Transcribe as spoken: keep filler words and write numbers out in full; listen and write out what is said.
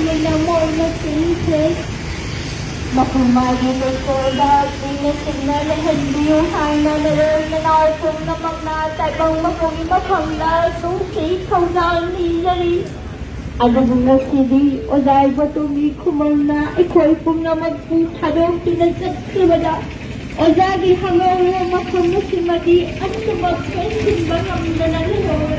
ꯂꯣꯏꯅ ꯃꯣꯏꯅ ꯆꯦꯟꯈ꯭ꯔꯦ꯫ ꯃꯐꯝ ꯃꯥꯒꯤ ꯂꯩꯀꯣꯜꯗ ꯏꯪꯅ ꯆꯤꯛꯅ ꯂꯩꯍꯟꯕꯤꯌꯨ ꯍꯥꯏꯅ ꯅꯔꯣꯏ ꯅꯅꯥꯎ ꯄꯨꯝꯅꯃꯛꯅ ꯇꯥꯏꯕꯪ ꯃꯄꯨꯒꯤ ꯃꯐꯝꯗ ꯅꯨꯡꯁꯤ ꯊꯧꯖꯥꯜ ꯅꯤꯖꯔꯤ꯫ ꯑꯗꯨꯕꯨ ꯉꯁꯤꯗꯤ ꯑꯣꯖꯥ ꯏꯕꯣꯇꯣꯝꯕꯤ ꯈꯨꯃꯟꯅ ꯑꯩꯈꯣꯏ ꯄꯨꯝꯅꯃꯛꯄꯨ ꯊꯥꯗꯣꯛꯇꯨꯅ ꯆꯠꯈꯤꯕꯗ ꯑꯣꯖꯥꯒꯤ ꯍꯪꯉꯧꯔꯦ ꯃꯐꯝ ꯑꯁꯤꯃꯗꯤ ꯑꯅꯤꯃꯛ ꯆꯦꯟꯁꯤꯟꯕ ꯉꯝꯗꯅ ꯂꯩꯍꯧꯔꯦ꯫